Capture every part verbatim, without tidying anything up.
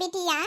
किया।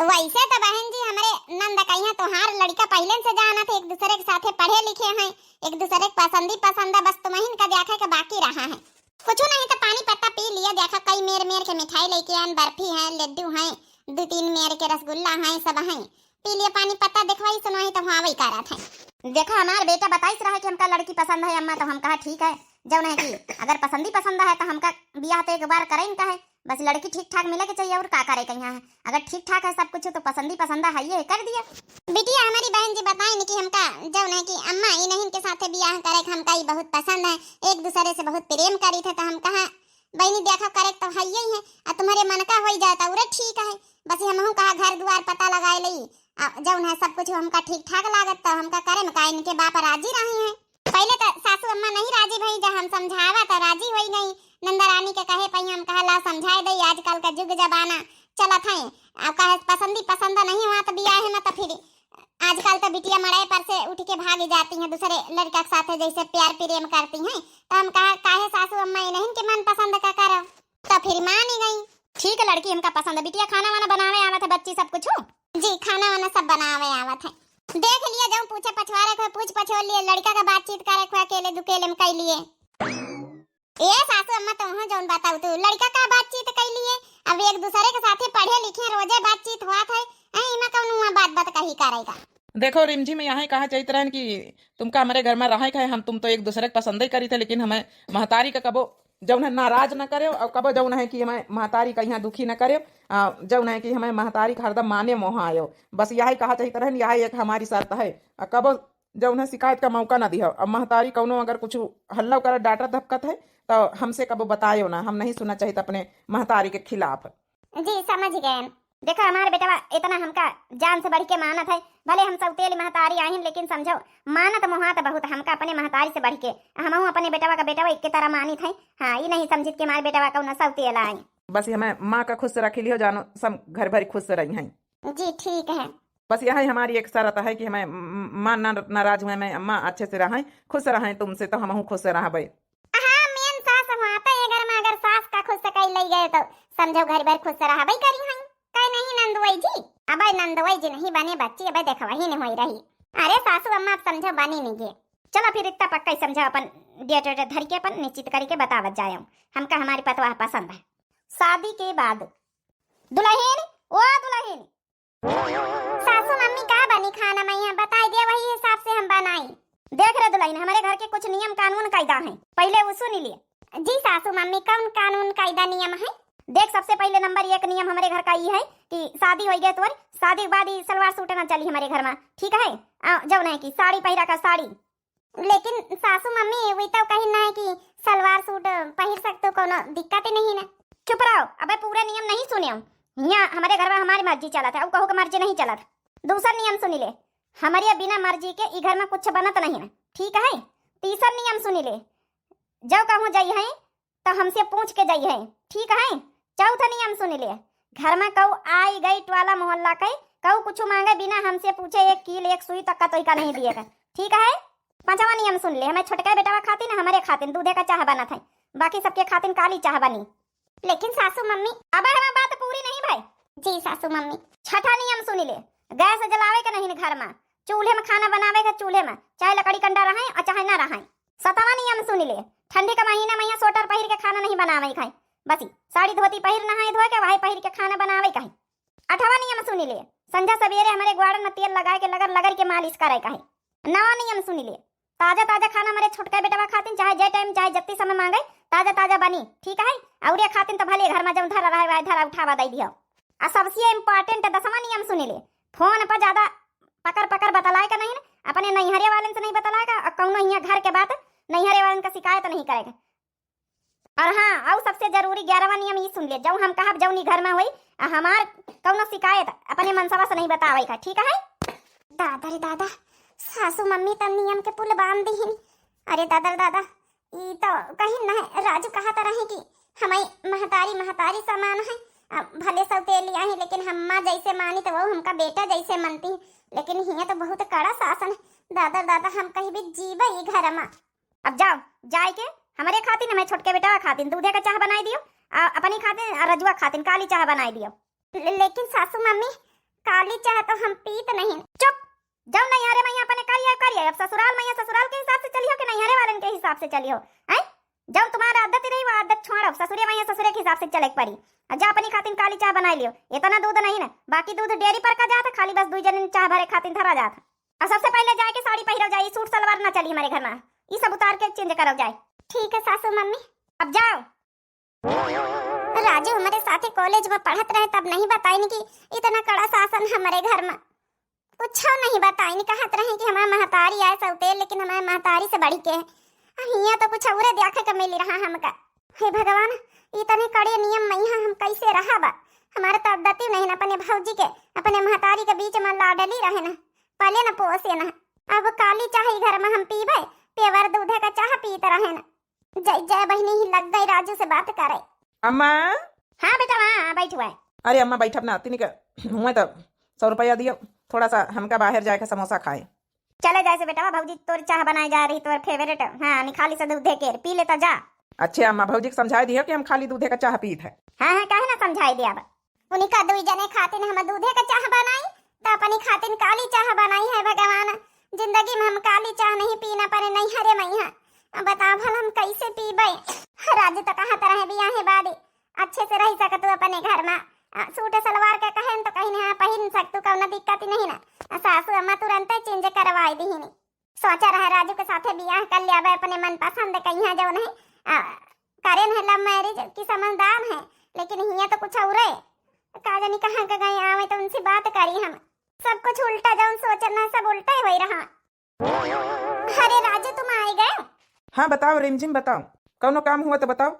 वैसे तो बहन जी, हमरे नंद कहिया तोहार लड़का पहिले से जानत है, एक दूसरे के साथे पढ़े लिखे हैं, एक दूसरे के पसंदी पसंद है, बस तुमहिन का देखे के बाकी रहा है। कुछ नहीं तो पानी पत्ता पी लिया, देखा कई मेर मेर के मिठाई लेके आन, बर्फी है, लड्डू है, दो तीन मेर के रसगुल्ला है, सब है। पी लिया पानी पत्ता, देखवाई सुनवाई तो हुआवई करत है। देखा हमार बेटा बताइस रहा कि हमका लड़की पसंद है अम्मा, तो हम कहा ठीक है, जौन है कि अगर पसंदी पसंद है तो हमका बियाह तो एक बार करें का है, बस लड़की ठीक ठाक मिले के चाहिए, और का करे कहिया है। अगर ठीक ठाक है सब कुछ तो पसंदी पसंद है, ये कर दिया। बिटिया हमारी बहन जी बताइन कि हमका जौन है कि अम्मा इन्हीं के साथे बियाह करे के हमका ई बहुत पसंद है, एक दूसरे से बहुत प्रेम करी थे, तो हम कहा बहनी देखा करे तो है ही है, आ तुम्हारे मन का होई जाए तो उरे ठीक है। बस हमहू कहा घर दुआर पता लगाए लई, आ जौन है सब कुछ हमका ठीक ठाक लागत तो हमका करे में का इनके बाप राजी रहे हैं। पहिले त सासू अम्मा नहीं राजी भई, जब हम समझावा त राजी होई गई। नंदरानी के कहे पई हम कहा ला समझाए दई, आजकल का जुग जमाना चलत है। अब कहे पसंदी पसंद नहीं हुआ त बियाहे में त फिर आजकल त बिटिया मड़ई पर से उठ के भागी जाती हैं दूसरे लड़का के साथे, जैसे प्यार प्रेम करती हैं। त हम कहा काहे सासू अम्मा इन्हीं के मन पसंद का करो, त फिर मानी गई। ठीक है लड़की हमका पसंद है। बिटिया खाना वाना बनावे आवत है बच्ची सब कुछ? जी खाना वाना सब बनावे आवत है। देख लिया जाऊं पूछे पछवारे को, पूछ पछोर लिए, लड़का का बातचीत करे को अकेले दुकेले में कई लिए। ए सासू अम्मा तुमहू जौन बताऊ तू लड़का का बातचीत कई लिए। अब एक दूसरे के साथे पढ़े लिखे रोजे बातचीत हुआ थे, ऐ इमा कौन हुआ बात बात कही करेगा। देखो रिमझिम यहाँ कहा चाहित रहन कि तुमका हमरे घर में रहे के है, हम तुम तो एक दूसरे के पसंद ही करी थे, लेकिन हमें महतारी का कबो जौन है नाराज न करे और कबो जौन है कि हमें महतारी का यहाँ दुखी न करे, आ, जौन है कि हमें महतारी का हरदम माने मोहायो। बस यही कहा चाहित रहन, यही एक हमारी शर्त है। आ, कबो जौन है शिकायत का मौका ना दिहो। अब महतारी कौनो अगर कुछ हल्ला करत डांटत धपकत है तो हमसे कबो बतायो ना, हम नहीं सुना चाहित अपने महतारी के खिलाफ। जी समझ गए। देखा हमार बेटवा इतना हमका जान से बढ़ के मानत है, भले हम सौतेली महतारी आहिन लेकिन समझो मानत मोहात बहुत हमका अपने महतारी से बढ़ के। हमहू अपने बेटवा का बेटवा एक के तरह मानित है। हाँ, ई नहीं समझित कि हमार बेटवा कौन सौतेला आई। बस हमें माँ का खुश रखी लियो जानो, सब घर भरी खुश रही हैं। जी ठीक है। बस यही हमारी एक शर्त है कि हमें म-, माँ ना-, नाराज हुए, हमें माँ अच्छे से रहें, खुश रहें तुमसे तो हमहू खुश रहबे। हाँ मेन सास हुआ तो ये घर में अगर सास का खुश कई लई गए तो समझो घर भर खुश रहबे करी हैं। कहे नहीं नंदुआई जी? अबे नंदुआई जी नहीं बने बच्ची, अबे देखवा ही नहीं होई रही। अरे सासू अम्मा अब समझो बनी नहीं गे। चलो फिर इतना पक्का ही समझो, अपन डेट वेट धर के अपन निश्चित करके बतावत जाए। हमका हमारी पतवाह पसंद है। शादी के बाद दुल्हन, ओ दुल्हन। सासू मम्मी का बनी खाना में यहाँ बताई दिया, वही हिसाब से हम बनाई। देख रे दुल्हन, हमारे घर के कुछ नियम कानून कायदा हैं, पहले वो सुन लिए। जी सासू मम्मी, कौन कानून कायदा नियम है? देख, सबसे पहले नंबर एक नियम हमारे घर का ई है कि शादी होई गए तोर, शादी के बाद ई सलवार सूट ना चली हमारे घर में, ठीक है? आ, जौन है कि साड़ी पहिरा का साड़ी। लेकिन सासू मम्मी, वी तो कही ना है कि सलवार सूट पहिर सकते हो, कोनो दिक्कत ही नहीं ना। चुप रहो, अबे पूरा नियम नहीं सुने हो। यहाँ हमारे घर में हमारी मर्जी चलत है, अब कहू के मर्जी नहीं चलत। दूसर नियम सुनी ले, हमारे बिना मर्जी के ई घर में कुछ बनत नहीं ना, ठीक है? तीसर नियम सुनी ले, जब कहूँ जाई है तो हमसे पूछ के जाई है, ठीक है? चौथा नियम सुन ले, घर में कऊ आई गई टोला मोहल्ला के, कऊ कुछ मांगे बिना हमसे पूछे एक कील एक सुई तक का तोई का नहीं दिए का, ठीक है? पांचवा नियम सुन ले, हमें छोटका बेटवा खातिन, हमारे खातिन दूधे का चाह बनत है, बाकी सबके खातिन काली चाह बनी। लेकिन सासू मम्मी। अब हमार बात पूरी नहीं भाई। जी सासू मम्मी। छठा नियम सुन ले, गैस जलावे के नहीं घर में, चूल्हे में खाना बनावे के चूल्हे में, चाहे लकड़ी कंडा रहे और चाहे ना रहे। सतवां नियम सुन ले, ठंडी के महीना में यहाँ स्वेटर पहिर के खाना नहीं बनावे खाए, बस ई साड़ी धोती पहिर नहाए धोए के वही पहिर के खाना बनावे कहे। अठवां नियम सुन ले, संझा सवेरे हमारे ग्वाड़न में तेल लगाए के लगड़ लगड़ के मालिश करे कहे। नवां नियम सुन ले, ताजा ताजा खाना हमारे छोटका बेटवा खातिन चाहे जे टाइम चाहे जत्ती समय मांगे, ताजा ताजा बनी, ठीक है? और ये खातिन तो भले घर में जौन धरा रहे वही धरा उठावा दे दियो। आ सबसे इम्पोर्टेंट दसवां नियम सुन ले, फोन पर ज्यादा पकर पकर बतलाए का नहीं, अपने नैहरे वालन से नहीं बतलाए का, और कौनो हियाँ घर के बात नैहरे वालन का शिकायत नहीं करेगा। और हाँ, और सबसे जरूरी ग्यारहवाँ नियम ई सुन ले, जौन हम कहब जौन ई घर में होई, आ हमार कौनो शिकायत अपने मनसवा से नहीं बतावे का, ठीक है? दादा रे दादा, सासू मम्मी त नियम के पुल बांध दीहिन। अरे दादा रे दादा, ई तो कहीं न राजू कहत रहे कि हमारी महतारी महतारी समान है। अब भले सौतेली आई लेकिन हम्मा जैसे मानी तो वो हमका बेटा जैसे मनती, लेकिन हियाँ तो बहुत कड़ा शासन है। दादा रे दादा, हम कहीं भी जीबे ई घर में। अब जाओ, जाए के हमरे खातिन, हमें छोटके बेटवा खातिन दूधे का चाह बनाई दियो, आ अपनी खातिन, आ रजुआ खातिन काली चाह बनाई दियो। ले-, लेकिन सासू मम्मी, काली चाह तो हम पीत नहीं। चुप! जउन नैहरे मइहाँ अपने करियो, करियो। अब ससुराल मइहाँ ससुराल के हिसाब से चलिहो कि नैहरे वालन के हिसाब से चलिहो? हैं? जउन तुम्हार आदत रही, वो आदत छोड़ो। ससुरे मइहाँ ससुरे के हिसाब से चले के पड़ी। अब जा अपनी खातिन काली चाह बनाइ लियो। इतना दूध नहीं ना, बाकी दूध डेयरी पर का जात है, खाली बस दुइ जनिन चाह भरे खातिन धरा जात है। और सबसे पहिले जाए के साड़ी पहिरो जाए, ई सूट सलवार ना चली हमरे घर मा। ई सब उतार के change करो जाए। ठीक है सासू मम्मी। अब जाओ। राजू हमरे साथे कॉलेज मा पढ़त रहे, तब नहीं बताइन कि इतना कड़ा शासन हमरे घर मा। कुछ नहीं बताइन, कहत रहे कि हमार महतारी आए सौतेल, लेकिन हमार महतारी से बढ़ि के है। आ हियाँ तो कुछ औरे देखे के मिलि रहा हमका। हे भगवान, इतने कड़े नियम मइहाँ हम कैसे रहब? हमारे तो आदत ही नहीं ना अपने भौजी के, अपने महतारी के बीच मा लाडली रहे ना, पले ना पोसे ना। अब काली चाह ई घर मा हम पीबे, pure दूधे का चाह पीत रहे ना। जय जय बहिनी ही लग गई राजू से बात करे। अम्मा। हाँ बेटा, हाँ, हाँ, बैठ हुआ है। अरे अम्मा, बैठब ना, तिनिक हुआ तो सौ रुपया दियो, थोड़ा सा हमका बाहर जाए के समोसा खाए। चले जाए से बेटा, भौजी तोर चाह बनाए जा रही, तोर favourite, हाँ, निखाली से दूधे के, पी लेता जा। अच्छे अम्मा, भौजी के समझाए दियो कि हम खाली दूधे का चाह पीत है। हाँ, हाँ, काहे ना समझाए दिया अब। उनका दुई जने खातिन हम दूधे का चाह बनाई, त अपनी खातिन काली चाह बनाई है भगवान। जिंदगी मा हम काली चाह नहीं पीना परे नैहरे मइहाँ। अब बताओ भला हम कैसे पीबे? राजू तो कहत रहे बियाहे बादी अच्छे से रहि सकतू अपने घर मा। आ, सूट सलवार के कहेन तो कहिन हाँ पहिन सकतू, कउनो दिक्कत ही नहीं ना। आ, सासू अम्मा तुरंते change करवाई दिहिन। सोचा रहा राजू के साथे बियाह कर लियाबे अपने मनपसंद कइहाँ जउन है, आ, करेन है love marriage कि समझदार है, लेकिन हियाँ तो कुछ औरे। का जानी कहाँ के गए आवे तो उनसे बात करी हम। सब कुछ उल्टा जउन सोचन है सब उल्टा ही होई रहा। अरे राजू तुम आइ गए? हाँ बताओ रिमझिम बताओ, कउनो काम हुआ तो बताओ।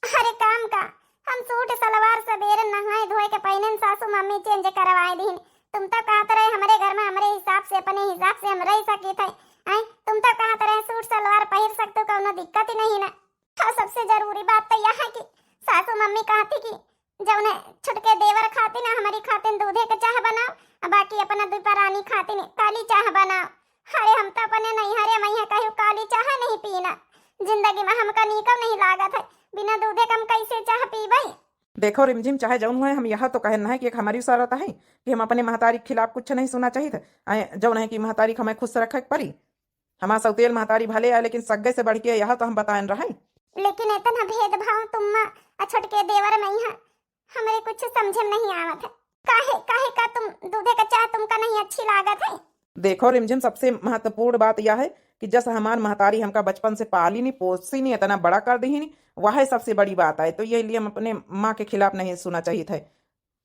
अरे काम का, हम सूट सलवार सबेरे नहाए धोए के पहिनेन सासू मम्मी change करवाए दिहिन। तुम तो कहत रहे हमरे घर मा हमरे हिसाब से अपने हिसाब से हम रहि सकित है। आय, तुम तो कहत रहे सूट सलवार पहिर सकतू कउनो दिक्कत ही नहीं ना। हाँ सबसे जरूरी बात तो यह है कि सासू मम्मी कहती कि जउने छोटके देवर खातिन हमरी खातिन दूधे के चाह बनाओ, आ बाकी अपना दुइ परानी खातिन काली चाह बनाओ। अरे हम तो अपने नैहरे मइहाँ कहियो काली चाह नहीं पीना। जिंदगी मा हमका नीको नहीं लागत है, बिना दूधे के हम कैसे चाह पीबे? देखो रिमझिम, चाहे जउन हुए, हम यह तो कहन ना है कि एक हमरी शरत है कि हम अपने महतारी के खिलाफ कुछ नहीं सुना चाहित है। आए, जउन है कि महतारी के हमें खुश रखे के परी। हमार सौतेल महतारी भले आए, लेकिन सग्गे से बढ़ि के यह तो हम बताएन रहे। लेकिन इतना भेदभाव तुम मा आ छोटके देवर मइहाँ हमरे कुछ समझे में नहीं आवत है। काहे, काहे का तुम दूधे का चाह तुमका नहीं अच्छी लागत है? देखो रिमझिम, सबसे महत्वपूर्ण बात यह है कि जस हमार महतारी हमका बचपन से पाली नी, पोसी नी, इतना बड़ा कर दिहिन, वह सबसे बड़ी बात है। तो यही लिए हम अपने माँ के खिलाफ नहीं सुना चाहित है।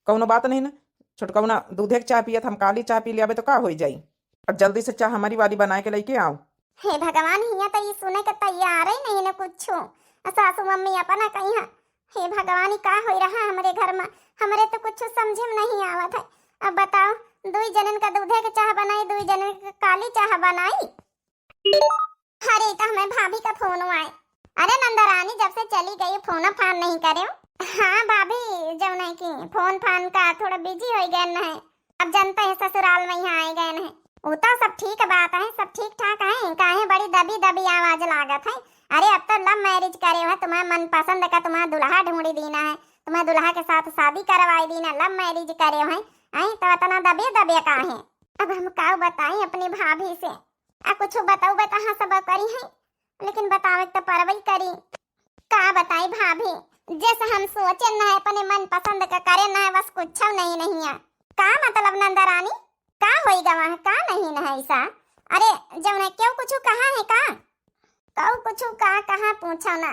कउनो बात नहीं ना, छोटकउना दूधे के चाह पियत, हम काली चाह पी लियाबे तो का होई जाई? अब जल्दी से चाह हमरी वाली बनाए के लइके आओ। हे भगवान, हियाँ तो ई सुने के तैयार ही नहीं ना कुछो। आ सासू मम्मी अपना कहिहाँ, हे भगवान, ई का होई रहा हमरे घर मा? हमरे तो कुछ समझे में नहीं आवत है। अब बताओ, दुई जनन का दूधे के चाह बनाई, दुई जनन का काली चाह बनाई। अरे, ई तो हमें भाभी का फोन आए। अरे नंदरानी, जब से चली गई फोन फान नहीं करे। हाँ भाभी, जउन है कि फोन फान का थोड़ा busy हो गए न है। अब जनते हैं ससुराल मइहाँ आए गए न है। उ तो सब ठीक बात है, सब ठीक ठाक है, काहे बड़ी दबी दबी आवाज लागत है। अरे अब तो love marriage करे है, तुम्हारे मनपसंद का तुम्हारा दुल्हा ढूंढी दीना है, तुम्हारे दुल्हा के साथ शादी करवाई दीना, love marriage करे है, आई तो इतना दबे दबे काहे? अब हम का बताई अपनी भाभी से, आ कुछ बताऊ बता, हाँ सब करी है, लेकिन बतावे तो परवई करी। का बताई भाभी, जैसे हम सोचे ना है, अपने मनपसंद का करे ना है, बस कुछ नहीं नहीं है। का मतलब नंदरानी, का होई गवा है, का नहीं न है ऐसा? अरे जउन है, क्यों कुछ कहा है का? कऊ कुछ का कहाँ पूछो ना,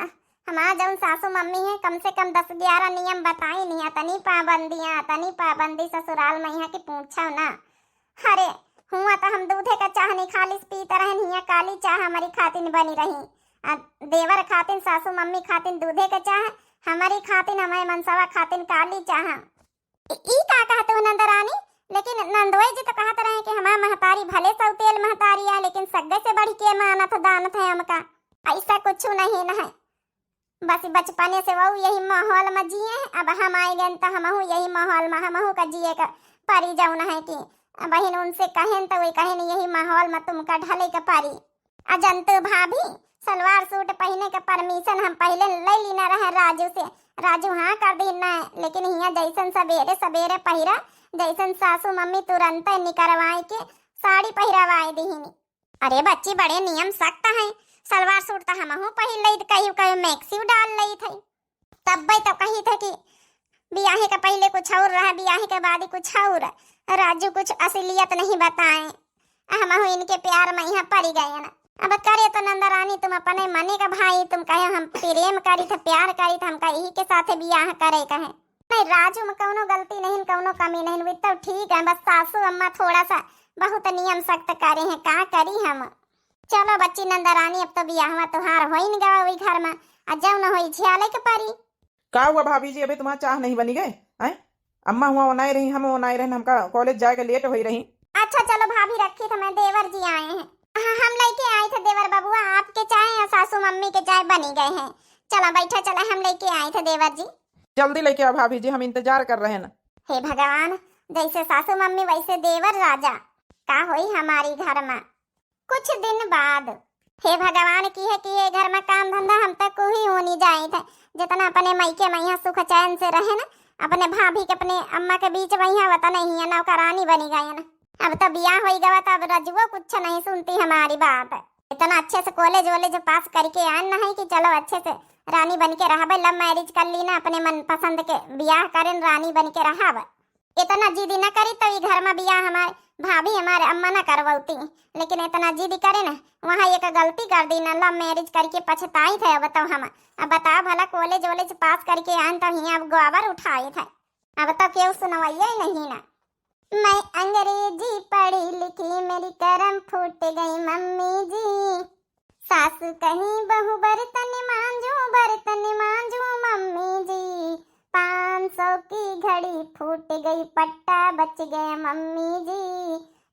हमार जउन सासू मम्मी है, कम से कम दस ग्यारह नियम बताई नहीं, अतनी पाबंदियाँ, अतनी पाबंदी ससुराल मइहाँ की पूछो ना। अरे, हुआ तो हम दूधे का चाह नहीं खालिस पीत रहन, हियाँ काली चाह हमरी खातिन बनी रही। आ देवर खातिन, सासू मम्मी खातिन दूधे का चाह, हमरी खातिन, हमारे मनसवा खातिन काली चाह। ई, ई का कहत हो नंदरानी? लेकिन नंदोई जी तो कहत रहे कि हमार महतारी भले सौतेल महतारी है, लेकिन सग्गे से बढ़ि के मानत दानत है हमका। ऐसा कुछ नहीं न है। बस बचपने से वहू यही माहौल में जिए हैं, अब हम आए गए तो हमहू यही माहौल में, हमहू का जिए का परी जउन है कि बहिन उनसे कहेन तो वही कहेन, "यही माहौल में तुमका ढले का परी।" आ जनतू भाभी, सलवार सूट पहिने के permission हम पहिले ले लीना रहे राजू से, राजू हाँ कर दीन ना, लेकिन हियाँ जैसन सबेरे सबेरे पहिरा, जैसन सासू मम्मी तुरंते निकरवाए के साड़ी पहिरवाए दीहिनी। अरे बच्ची, बड़े नियम सख्त हैं। सलवार सूट त हमहू पहिर लई, कहियो कहियो मैक्सी डाल लई थे। तब्बे तो कही थे कि बियाहे के पहिले कुछ और रहा, बियाहे के बाद कुछ और। राजू कुछ असलियत नहीं बताए। हमहू इनके प्यार में यहाँ पड़ी गए ना। अब करे तो नंदरानी, तुम अपने मने का भाई, तुम कहे हम प्रेम करी थे, प्यार करी थे, हमका यही के साथे बियाह करे कहे। नहीं, राजू में कौनो गलती नहीं, कौनो कमी नहीं, वे तो ठीक है, बस सासू अम्मा थोड़ा सा बहुत नियम सख्त करे हैं, का करी हम। चलो बच्ची नंदरानी, अब तो बियाहवा तोहार होइन गवा वही घर में, आ जौन होई झेले के परी। का हुआ भाभी जी, अबे तुम्हार चाह नहीं बनी गए? हैं? अम्मा हुआ ओनाए रही, हम ओनाए रहन, हमका कॉलेज जाए के लेट होई रही। अच्छा चलो भाभी रखी थे, मैं देवर जी आए हैं। हाँ, हम लेके आए थे देवर बबुआ, आपके चाय और सासू मम्मी के चाय बनी गए हैं। चला बैठा, चला हम लेके आए थे देवर जी। जल्दी लेके आओ भाभी जी, हम इंतजार कर रहे हैं। हे भगवान, जैसे सासू मम्मी वैसे देवर राजा, का होई हमारी घर में। कुछ दिन बाद, हे भगवान, की है कि ये घर में काम धंधा हम तक को ही होनी जाए थे, जितना अपने मायके में यहाँ सुख चैन से रहे ना, अपने भाभी के, अपने अम्मा के बीच में यहाँ वतन ही है, नौकरानी बनी गए ना। अब तो बियाह होई गवा, तो अब रजुओ कुछ नहीं सुनती हमारी बात। इतना अच्छे से कॉलेज वॉलेज पास करके आन ना है कि चलो अच्छे से रानी बन के रहबे, लव मैरिज कर ली ना, अपने मन पसंद के बियाह करें, रानी बन के रहब। इतना जिद न करी तो ई घर में बियाह हमारे भाभी, हमारे अम्मा न करवौती, लेकिन इतना जिद करे ना, वहाँ एक गलती कर दी ना, लव मैरिज करके पछताई थे। अब तो हम, अब बताओ भला, कॉलेज वॉलेज पास करके आन तो हियाँ अब गोबर उठाई थे, अब तो केहू सुनवाइए ही नहीं ना। मैं अंग्रेजी पढ़ी लिखी, मेरी करम फूट गई मम्मी जी। सासु कहीं बहू बर्तन मांजू, बर्तन मांजू मम्मी जी। पाँच सौ की घड़ी फूट गई, पट्टा बच गया मम्मी जी।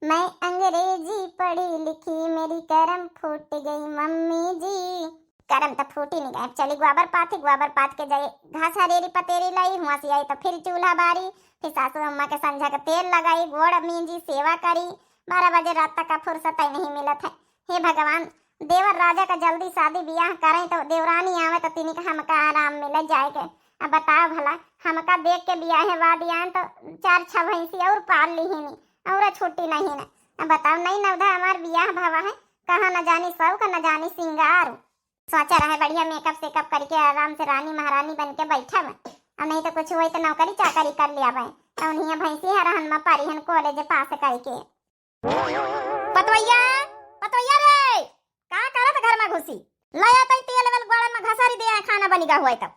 मैं अंग्रेजी पढ़ी लिखी, मेरी करम फूट गई मम्मी जी। करम त फूटी नहीं गए, चली गोबर पाथी, गोबर पाथ के जाए घास हरेरी पतेरी लाई, हुआ से आई तो फिर चूल्हा बारी, फिर सासू अम्मा के संझा के तेल लगाई, गोड़ मींजी, सेवा करी। बारह बजे रात तक का फुर्सत ही नहीं मिलत है। हे भगवान, देवर राजा का जल्दी शादी बियाह करें तो देवरानी आवे तो तिनी का हमका आराम मिले जाए के। अब बताओ भला, हमका देख के बियाहे बाद आन तो चार छह भैंसी और पाल लिहिनी, और छुट्टी नहीं न। अब बताओ, नहीं नवधा हमार बियाह भवा है, कहाँ न जानी शौक न जानी सिंगार। सोचा रहे बढ़िया मेकअप सेकअप करके आराम से रानी महारानी बन के बैठब, और नहीं तो कुछ हुई तो नौकरी चाकरी कर लिया भाई, तो उन्हीं भैंसी हरहन में पारी हन कॉलेज पास करके। पतवैया, पतवैया रे, का करत घर में घुसी? लाया तई तेल वेल गोड़न में घसारी दे, खाना बनी गा हुआ तब।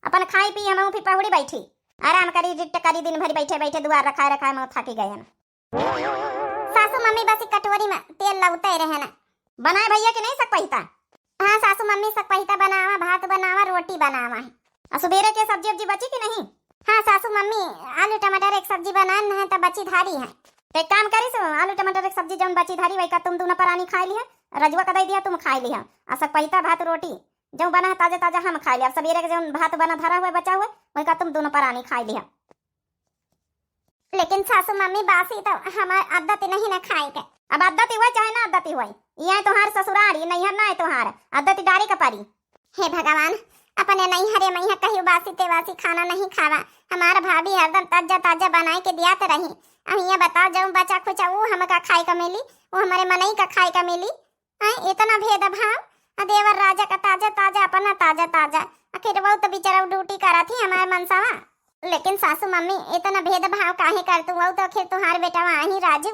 अपन खाई पी, हम फिर पहुड़ी बैठी, आराम करी, रिट करी, दिन भर बैठे बैठे दुआर रखाए रखाए में थाकी गए ना। सासू मम्मी बस एक कटोरी में तेल लौटे रहे ना। बनाए भैया कि नहीं सकपहिता? हाँ सासू मम्मी, सकपहिता बनावा, भात बनावा, रोटी बनावा है। आ सुबेरे के सब्जी उब्जी बची कि नहीं? हाँ सासू मम्मी, आलू टमाटर एक सब्जी बनान है तो बची धारी है। तो एक काम करी सो, आलू टमाटर एक सब्जी जौन बची धारी वही का तुम दोनों परानी खाए लिया, रजुआ का दे दिया तुम खाए लिया। आ सकपहिता भात रोटी जौन बना है ताजा ताजा हम खाए लिया। अब सबेरे के जौन भात बना धरा हुआ बचा हुआ वही का तुम दोनों परानी खाए लिया। लेकिन सासू मम्मी, बासी तो हमार आदत नहीं ना खाए के। अब आदत ही हुआ चाहे ना आदत ही हुआ, ये तुम्हार ससुराल, ये नैहर ना है तुम्हार, आदत ही डारे के परी। हे भगवान, अपने नैहरे में यहाँ कहीं बासी तेवासी खाना नहीं खावा। हमार भाभी हरदम ताजा ताजा बनाए के दियात रही। अब ये बताओ, जौन बचा खुचा वो हमका खाए का मिली, वो हमारे मनई का खाए का मिली। आय, इतना भेदभाव। आ देवर राजा का ताजा ताजा, अपना ताजा ताजा। आखिर वो तो बेचारा ड्यूटी करत ही हमारे मनसावा। लेकिन सासू मम्मी, इतना भेदभाव काहे करतू? वो तो आखिर तुम्हारे बेटवा आही राजू।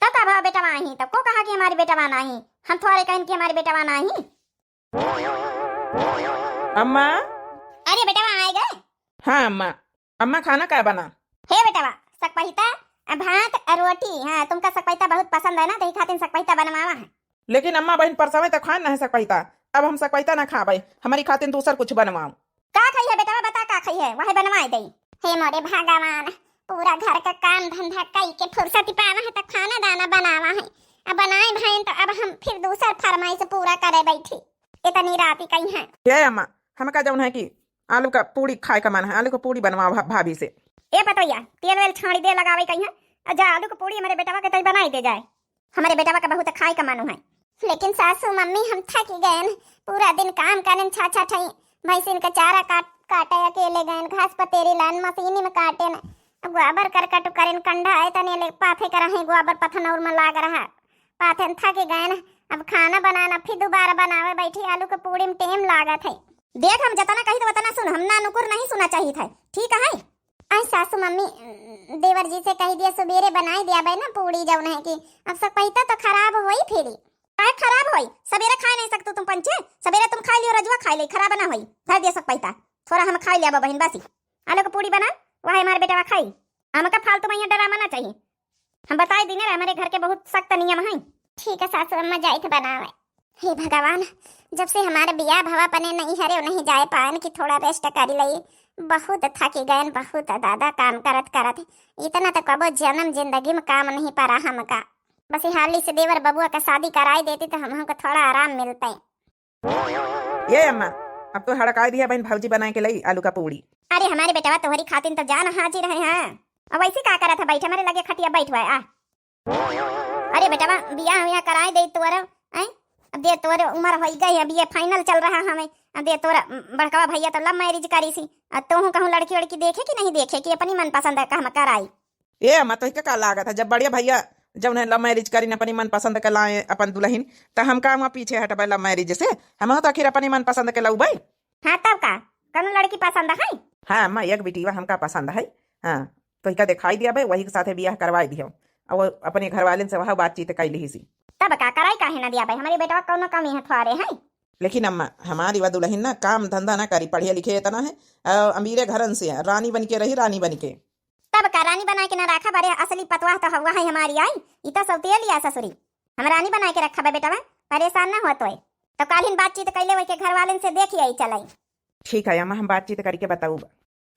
तो का भा बेटवा आही? तो को कहा कि हमारे बेटवा ना आही? हम थोड़े कहन कि हमारे बेटवा ना आही। अम्मा। अरे बेटवा आए गए? हाँ अम्मा। अम्मा, खाना का बना? हे बेटवा, सकपहिता, आ भात, आ रोटी। हाँ, तुमका सकपहिता बहुत पसंद है ना, तो यही खातिर सकपहिता बनवावा है। लेकिन अम्मा, बहन परसवे तो खान ना है सकपहिता, अब हम सकपहिता ना खाबे, हमारी खातिर दूसर कुछ बनवाओ। का खाई है बेटवा, बता का खाई है, वही बनवाए दे। हे मोरे भगवान, पूरा घर का काम धंधा कई के फुर्सत पावा है तो खाना दाना बनावा है, अब बनाए भाई तो अब हम फिर दूसर फरमाइश पूरा करे बैठी। इतनी रात ही कही है। हे अम्मा, हमका जौन है कि आलू का पूड़ी खाए का मन है, आलू का पूड़ी बनवाओ भा-, भाभी से। ए पतोहिया, तेल वेल छाड़ी दे लगावे कहीं है, आ जा आलू का पूड़ी हमारे बेटवा के तई बनाई दे जाए। हमारे बेटवा का बहुत खाए का मन है। लेकिन सासू मम्मी, हम थक गए न, पूरा दिन काम करन, छा छा ठई भैंसिन का चारा काट काटे अकेले गएन, घास पतेरी लान मसीनी में काटेन। अब गोबर करकट करेन, कंडा आए तने ले पाथे करहे, गोबर पथन और में लाग रहा। पाथेन थक गएन। अब खाना बनाना, फिर दोबारा बनावे बैठी, आलू के पूड़ी में टेम लागत है। देख, हम जतना कही तो उतना सुन, हम ना नुकुर नहीं सुना चाहित है, ठीक है? आई सासू मम्मी, देवर जी से कही दिया, सुबेरे बनाई दिया बे ना पूड़ी जौन है कि अब सब पैता तो खराब होई फिरी। काहे खराब होई? सबेरे खाए नहीं सकतू तुम पंचे? सबेरे तुम खाए लियो, रजुआ खाए ले, खराब ना होई। धर दिया सब पैता, थोड़ा हम खाए लिया बहिन, बसी। आलू के पूड़ी बना, वह हमारे बेटवा खाई। हमका फालतू में यहाँ डरामा ना चाहिए। हम बताए दीने रहे, हमारे घर के बहुत सख्त नियम है। ठीक है सासू अम्मा, जाइत बनावे। हे भगवान, जब से हमारे बियाह भवा पने नहीं हरे, नहीं जाए पाएन कि थोड़ा रेस्ट कर लई। बहुत थकी गएन, बहुत दादा काम करत करत। इतना तो कबो जन्म जिंदगी में काम नहीं पड़ा हमका। बस ये हाली से देवर बबुआ का शादी कराई देती तो हम, हमको थोड़ा आराम मिलते। ए अम्मा, अब तो हड़काई दिया बहिन, भौजी बनाए के लई आलू का पूड़ी। अरे हमारे बेटवा, तोहरी खातिन तो जान हाजिर है। हाँ, अब वैसे का करत है, बैठ हमारे लगे खटिया बैठ हुआ है, आ। अरे बेटवा, बियाह उयाह कराए दे तोर, हैं? अब दे तोर उम्र होई गई, अब ये final चल रहा हमें। अब दे तोर बड़कवा भैया तो love marriage करी सी, अब तोहू कहूँ लड़की वड़की देखे कि नहीं देखे कि अपनी मनपसंद का हम कराई। ए अम्मा, तोहके का लागत है, जब बढ़िया भैया जौन है love marriage करीन, अपनी मनपसंद के लाए अपन दुलहिन, त हम का वहाँ पीछे हटबे love marriage से? हम तो आखिर अपनी मनपसंद के लउबे। हाँ तब का, कौनो लड़की पसंद है? हाँ अम्मा, एक बिटिया हमका पसंद है। हाँ, तोहका दिखाई दिया बे, वही के साथे बियाह करवाई दियो। और वो अपने घर वालेन से वह बातचीत कर ली सी। तब का कराई काहे ना दिया बे, हमारे बेटवा कौनो कमी है थोड़े है? लेकिन अम्मा, हमारी वह दुलहिन ना काम धंधा ना करी, पढ़े लिखे इतना है, और अमीरे घरन से है, रानी बन के रही, रानी बन के। तब का रानी बनाए के ना रखा बारे, असली पतवाह तो हवा है हमारी आई, ई तो सौतेली आ ससुरी। हम रानी बनाए के रखा बा बेटवा, परेशान ना होत होए। तो कालिन बातचीत कैले वही के घर वालेन से देखी आई चलाई। ठीक है अम्मा, हम बातचीत करके बताऊब।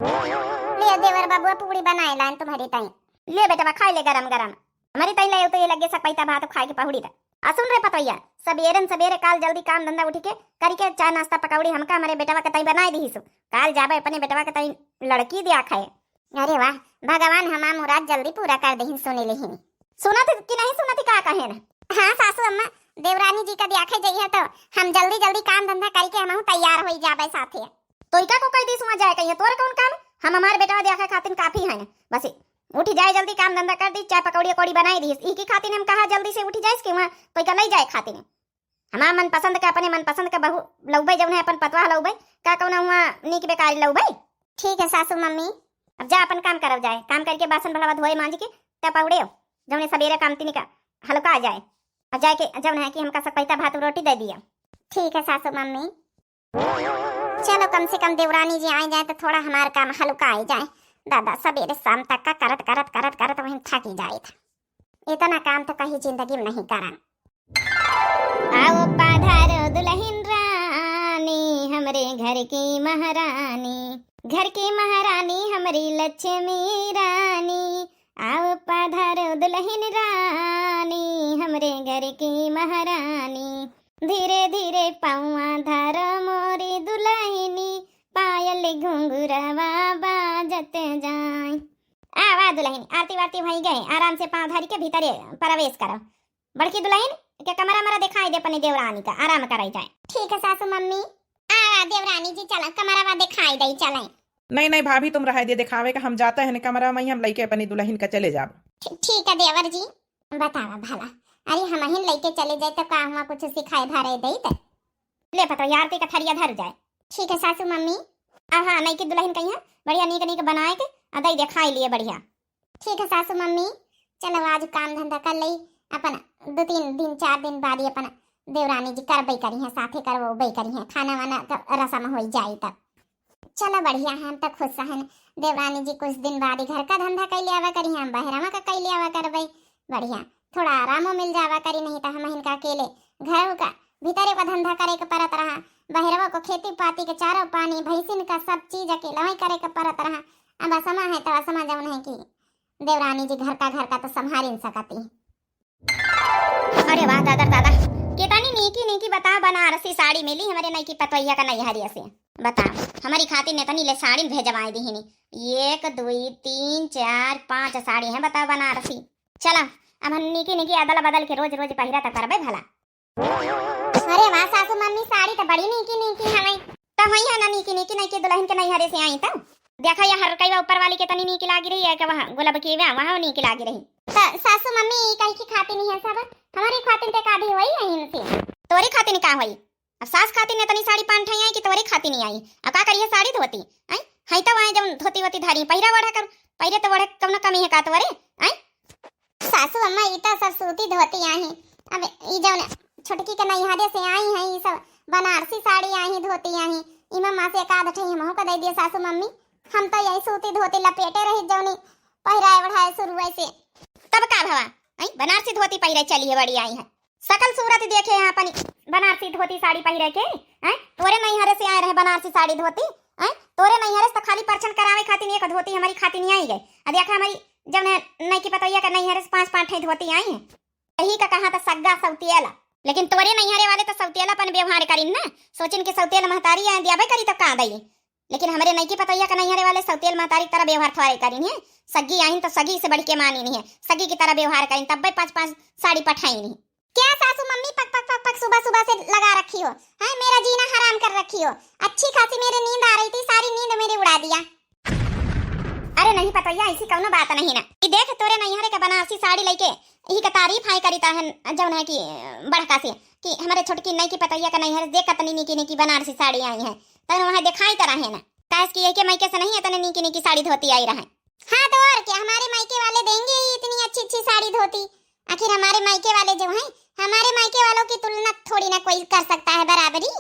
ले देवर बाबुआ, पूड़ी बनाए लान तुम्हारी ताई। ले बेटवा, खाई ले गरम गरम। हमारी ताई ले तो ये लगे सकपैता भात खाए के पहुड़ी दा। आ सुन रे पतोइया, सबेरन सबेरे काल जल्दी काम धंधा उठी के करी के चाय नाश्ता पकौड़ी हमका हमारे बेटवा के ताई बनाए दी सु। काल जाबे अपने बेटवा के ताई लड़की दिया खाए। अरे वाह, भगवान हमार मुराद जल्दी पूरा कर देहिन, सुनी लेहिन। सुनत कि नहीं सुनत, का कहेन? हाँ सासू अम्मा, देवरानी जी का दियाखे जइहे तो हम जल्दी जल्दी काम धंधा करके हमहू तैयार होई जाबे साथे। तो इका को कह दी सुआ जाए कहिए, तोर कौन काम? हम हमार बेटवा दियाखे खातिन काफी है। बस उठी जाए जल्दी, काम धंधा कर दी, चाय पकौड़ी अकौड़ी बनाई दी, इकी खातिन हम कहा जल्दी से उठी जाइस कि वहाँ तो इका लई जाए खातिन। हमार मनपसंद के, अपने मनपसंद के बहू लउबे, जौन है अपन पतवाह लउबे, का कौनो हुआ नीक बेकारी लउबे? ठीक है सासू मम्मी। अब जा अपन काम करब जाए, काम करके बासन भड़वा धोए मांज के तब पहुड़े, जौने सबेरे काम तिनी का हल्का आ जाए। अब जाए के जौन है कि हमका सकपैता भात रोटी दे दिया। ठीक है सासू मम्मी। चलो कम से कम देवरानी जी आए जाए तो थोड़ा हमार काम हल्का आ जाए। दादा सबेरे शाम तक का करत करत करत करत वहीं थकी जाए था। इतना काम तो कहीं जिंदगी में नहीं करन। आओ पधारो दुलहिन रानी, हमरे घर की महारानी, घर की महारानी हमरी लक्ष्मी रानी। आओ पधारो दुलहिन रानी, हमरे घर की महारानी। धीरे धीरे पौआ धरो मोरी दुलहिनी, पायल घुंघुरवा बाजत जाए। आवा दुलहिन, आरती वारती भई गए, आराम से पाँव धरी के भीतरे प्रवेश करो। बड़की दुलहिन के कमरा मरा दिखाई दे अपनी देवरानी का, आराम कराई जाए। ठीक है सासू मम्मी। आ देवरानी जी, चला कमरा दिखाई दे, चले। नहीं नहीं भाभी, तुम रह दे दिखावे का, हम जाते हैं कमरा में, हम लइके अपनी दुलहिन का चले जाब। ठी-, ठीक है देवर जी। बतावा भला, अरे हमहिन लइके चले जाए तो का हुआ कुछ सिखाए धरे देत? ले पतोहिया, आरती का थरिया धर जाए। ठीक है सासू मम्मी। अब हाँ, नई की दुलहिन कहिया बढ़िया नीक नीक बनाए के आ दई दे खाए लिए बढ़िया। ठीक है सासू मम्मी, चलो आज काम धंधा कर लई, अपन दो तीन दिन, चार दिन बाद ही अपन देवरानी जी करबई करी हैं, साथे करवबई करी हैं, खाना वाना का रसम होई जाई तब। चलो बढ़िया है, हम तो खुश हन। देवरानी जी कुछ दिन बाद ही घर का धंधा कैले आवा करी हैं, हम बहरवा का कैले आवा करबई। बढ़िया, थोड़ा आरामो मिल जावा करी, नहीं तो हम इनका अकेले घर का भीतरे का धंधा करे के परत रहा, बहरवा को खेती पाती के चारो पानी, भैंसिन का सब चीज अकेले ही करे के परत रहा। अब असमा है तो असमा जौन है कि देवरानी जी घर का, घर का तो संभाल ही सकती। अरे वाह दादा दादा, केतनी नीकी नीकी बता बनारसी साड़ी मिली हमरे नई की पतोहिया का नैहरिया से। बता, हमारी खातिर ने तनी ले साड़ी भेजवाए दी ही। एक, दुई, तीन, चार, पाँच साड़ी हैं, बता बनारसी। चला, अब हम नीकी नीकी अदल बदल के रोज रोज पहिरा तो करबे भला। अरे वाह सासू मम्मी, साड़ी तो बड़ी नीकी नीकी हवे। तो वही है ना, नीकी नीकी नइकी दुलहिन के नैहरे से आई तउ। देखा, या हरकइवा ऊपर वाली केतनी नीकी लागी रही है, कि वहाँ गुलाब की वहाँ, वहाँ नीकी लागी रही। त सासू मम्मी ई कही की खाती नहीं है सब, हमरी खातिन ते का भी होई है इनसे। तोरी खातिन का होई? अब सास खातिन एतनी साड़ी पान ठई आई कि तोरे खातिन आई। अब का करिए साड़ी धोती? आई, हई तो वहाँ जब धोती वोती धारी, पहिरा ओढ़ा करू, पहिरे तो ओढ़े कौनो कमी है का तोरे? आई, सासू अम्मा, ई त सब सूती धोती आही। अब ई जौन छोटकी के नैहरे से आई हैं, ई सब बनारसी साड़ी आही, धोती आही। इमा माँ से एक आध ठई हमहू का दे दिए सासू मम्मी। हम तो यही सूती धोती लपेटे रही जौनी पहिराए ओढ़ाए शुरुए से। तब का भवा, आई बनारसी धोती पहिरे चली है, बड़ी आई है। सकल सूरत देखे हैं अपनी बनारसी धोती साड़ी पहिरे के। हैं, तोरे नैहरे से आए रहे बनारसी साड़ी धोती। हैं, तोरे नैहरे से तो खाली परछन करावे खातिर एक धोती हमारी खातिर नहीं आई गए। आ देखा हमारी जब न-, नई की पतोहिया का नैहरे से पाँच पाँच ठे धोती आई हैं। यही का कहा था सग्गा सौतियला, लेकिन तोरे नैहरे वाले तो सौतियला अपन व्यवहार करिन ना। सोचिन के सौतियला महतारी आए दियाबे करी तो का दई, लेकिन हमरे नई की पतोहिया का नैहरे वाले सौतियल महतारी की तरह व्यवहार थोड़े करिन है। सग्गी आइन तो सगी से बढ़ के मानिन है, सगी की तरह व्यवहार करिन, तब्बे पाँच पाँच साड़ी पठाइन है। क्या सासू मम्मी पक पक पक पक सुबह सुबह से लगा रखी हो? हैं, मेरा जीना हराम कर रखी हो। अच्छी खासी मेरी नींद आ रही थी, सारी नींद मेरी उड़ा दिया। अरे नहीं पतोहिया, ऐसी कौनो बात नहीं ना। ई देख तोरे नैहरे के बनारसी साड़ी लेके यही का तारीफ हाय करी ता है, जौन है कि बड़का से कि हमारे छोटकी नई की पतोहिया का नैहरे देख कतनी निकी निकी बनारसी साड़ी आई है, तब वहाँ दिखाई तरह है ना। काहे कि यही के मायके से नहीं इतने निकी निकी साड़ी धोती आई रहे। हाँ तो और क्या, हमारे मायके वाले देंगे ही इतनी अच्छी अच्छी साड़ी धोती। आखिर हमारे मायके वाले जो हैं, हमारे मायके वालों की तुलना थोड़ी ना कोई कर सकता है बराबरी।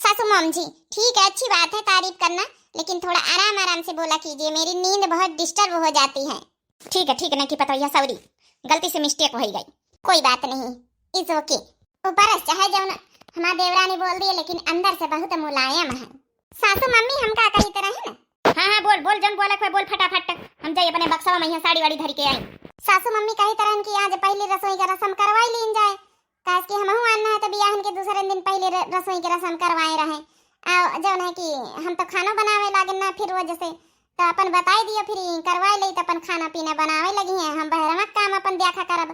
सासू मॉम जी, ठीक है, अच्छी बात है तारीफ करना, लेकिन थोड़ा आराम आराम से बोला कीजिए, मेरी नींद बहुत डिस्टर्ब हो जाती है। ठीक है, ठीक है, नहीं की पतोहिया, सॉरी, गलती से मिस्टेक हो गई। कोई बात नहीं, इट्स ओके। ऊपर से चाहे जौन हमार देवरानी बोल दिए, लेकिन अंदर से बहुत मुलायम है। सासू मम्मी, हम का कही तरह है ना? हाँ हाँ, बोल बोल, जौन बोलक है बोल फटाफट। हम जाई अपने बक्सवा में यहाँ साड़ी वाड़ी धर के आई। सासू मम्मी कही तरह कि आज पहली रसोई का रस्म करवाई लीन जाए, काहे कि हमहू आना है तो बियाहन के दूसरे दिन पहले र-, रसोई के रस्म करवाए रहे। आ जौन है कि हम तो खानो बनावे लागे ना, फिर वजह से तो अपन बताई दियो, फिर करवाए ले तो अपन खाना पीना बनावे लगी है, हम बहरवा काम अपन देखा करब।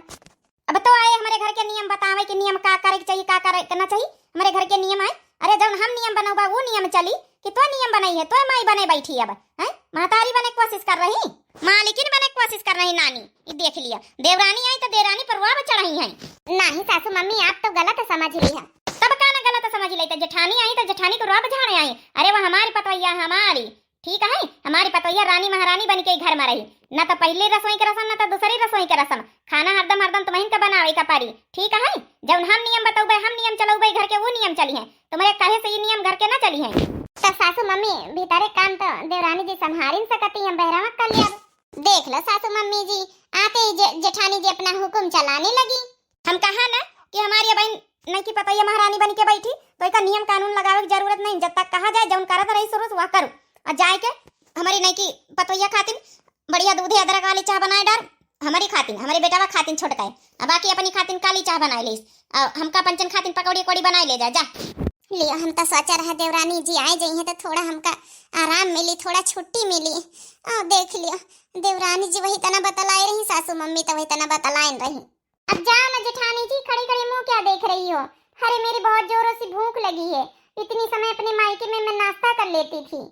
अब तो आए हमारे घर के नियम बतावे कि नियम का करे के चाहिए, का करे के ना चाहिए। हमारे घर के नियम आए, अरे जौन हम नियम बनौबा वो नियम चली कि तो नियम बनाई है, तो माई बने बैठी अब, हैं? महतारी बने कोशिश कर रही, मालिकिन बने कोशिश कर रही नानी। ये देख लिया, देवरानी आई तो देरानी पर रुआब चढ़ाई है। नहीं सासू मम्मी, आप तो गलत समझ रही है। तब का ना गलत समझ लेते, जेठानी आई तो जेठानी को रुआब झाड़े आई। अरे वो हमारी पतोहिया, हमारी ठीक है, हमारी पतोहिया रानी महारानी बन के ही घर में रही, न तो पहली रसोई के रसम, न तो दूसरी रसोई के रसम। खाना हरदम हरदम तुम्हें के बनावे का पड़ी, ठीक है? जौन हम नियम बतौबे, हम नियम चलौबे घर के, वो नियम चली है। तुम्हारे कहे से ये नियम घर के ना चली है। तो सासू मम्मी, भीतरे काम तो देवरानी जी संभारिन सकती, हम बहरावा कर लिया। देख लो सासू मम्मी जी, आते ही जे-, जेठानी जी अपना हुकुम चलाने लगी। हम कहा ना कि हमारी बहन नई की पतोहिया महारानी बन के बैठी, तो एका नियम कानून लगावे की जरूरत नहीं। जब तक कहा जाए, जौन करत रही शुरू से वह करो। और जाए के हमारी नई की पतोहिया खातिन बढ़िया दूधे अदरक वाली चाह बनाए डार, हमारी खातिन, हमारे बेटावा खातिन छोटका है, अब बाकी अपनी खातिन काली चाह बनाए लेस, और हमका पंचन खातिन पकौड़ी उकौड़ी बनाए ले जा, जा। लियो, हम तो सोचा रहा देवरानी जी आए जइहे तो थोड़ा हमका आराम मिली, थोड़ा छुट्टी मिली। आ, देख लियो, देवरानी जी वही तना बतलाए रही, सासू मम्मी तो वही तना बतलाइन रही। अब जाओ ना जेठानी जी, खड़ी खड़ी मुंह क्या देख रही हो? अरे, मेरी बहुत जोरों से भूख लगी है, इतनी समय अपने मायके में मैं नाश्ता कर लेती थी।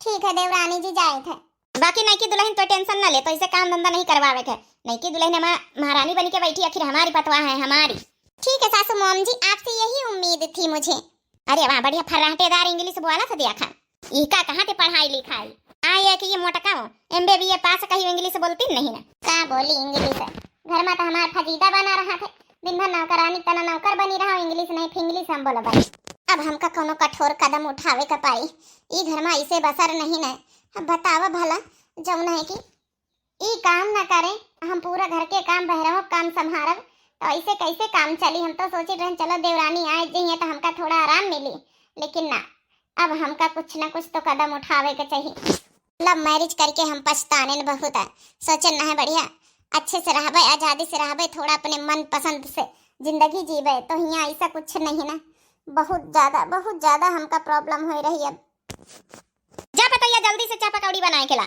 ठीक है देवरानी जी, जाए थे। बाकी नई की दुलहिन तो टेंशन ना ले, तो इसे काम धंधा नहीं करवावे के। नई की दुलहिन हमार महारानी बनी के बैठी, आखिर हमारी पतवा है, हमारी। ठीक है सासू मॉम जी, आपसे यही उम्मीद थी मुझे। अरे वाह, बढ़िया फर्राटेदार इंग्लिश बोला था, देखा। ई का कहाँ थे पढ़ाई लिखाई? आ ये कि ये मोटका हो, एमबीबीए पास कही इंग्लिश बोलती नहीं ना। का बोली इंग्लिश? घर में तो हमार फजीदा बना रहा थे, दिन भर नौकरानी तना नौकर बनी रहा, इंग्लिश नहीं फिंग्लिश हम बोलबे। अब हमका कोनो कठोर कदम उठावे का पड़ी, ई घर में ऐसे बसर नहीं न। अब बतावा भला, जौन है कि ई काम न करे, हम पूरा घर के काम, बहरवो काम संभारब, तो ऐसे कैसे काम चली? हम तो सोचित रहन चलो देवरानी आए जइहे तो हमका थोड़ा आराम मिली, लेकिन ना, अब हमका कुछ न कुछ तो कदम उठावे के चाहिए। लव मैरिज करके हम पछताने न बहुत है, सोचन न है बढ़िया, अच्छे से रहबे, आजादी से रहबे, थोड़ा अपने मन पसंद से जिंदगी जीबे, तो हियाँ ऐसा कुछ नहीं ना। बहुत ज्यादा, बहुत ज्यादा हमका प्रॉब्लम हो रही अब। जा पतैया, जल्दी से चाह पकौड़ी बनाए के ला।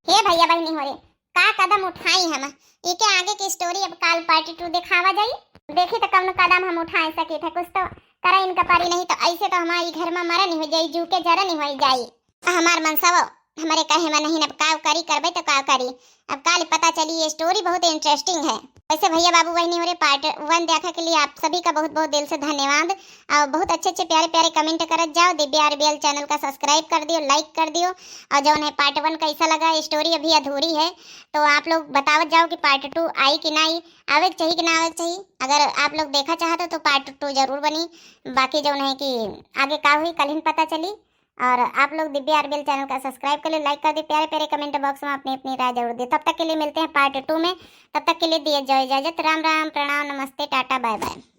हे भैया बहिनी हो रे, का कदम उठाई हम? एके आगे की स्टोरी अब काल पार्ट टू दिखावा जाई। देखी तो कौन कदम हम उठाए सकी थे, कुछ तो करा इनका पारी, नहीं तो ऐसे तो हमारी घर में मरा नहीं हो जाई, जू के जरा नहीं हो जाई। हमार मनसा वो हमारे कहे में नहीं, अब का करी, करबे तो का करी। अब काल पता चली, ये स्टोरी बहुत इंटरेस्टिंग है। वैसे भैया बाबू बहनी हो रे, पार्ट वन देखा के लिए आप सभी का बहुत बहुत दिल से धन्यवाद। और बहुत अच्छे अच्छे प्यारे प्यारे कमेंट करत जाओ। दिव्या आरबीएल चैनल का सब्सक्राइब कर दियो, लाइक कर दियो। और जौन है पार्ट वन कैसा लगा, स्टोरी अभी अधूरी है, तो आप लोग बतावत जाओ कि पार्ट टू आई कि ना आई, आवे के चाहिए कि ना आवे के चाहिए। अगर आप लोग देखा चाहते हो तो पार्ट टू जरूर बनी। बाकी जौन है कि आगे का हुई, कल ही पता चली। और आप लोग दिव्या आरबीएल चैनल का सब्सक्राइब कर ले, लाइक कर दे, प्यारे प्यारे कमेंट बॉक्स में अपनी अपनी राय जरूर दे। तब तक के लिए मिलते हैं पार्ट टू में, तब तक के लिए दिए जाओ इजाजत। राम राम, प्रणाम, नमस्ते, टाटा, बाय बाय।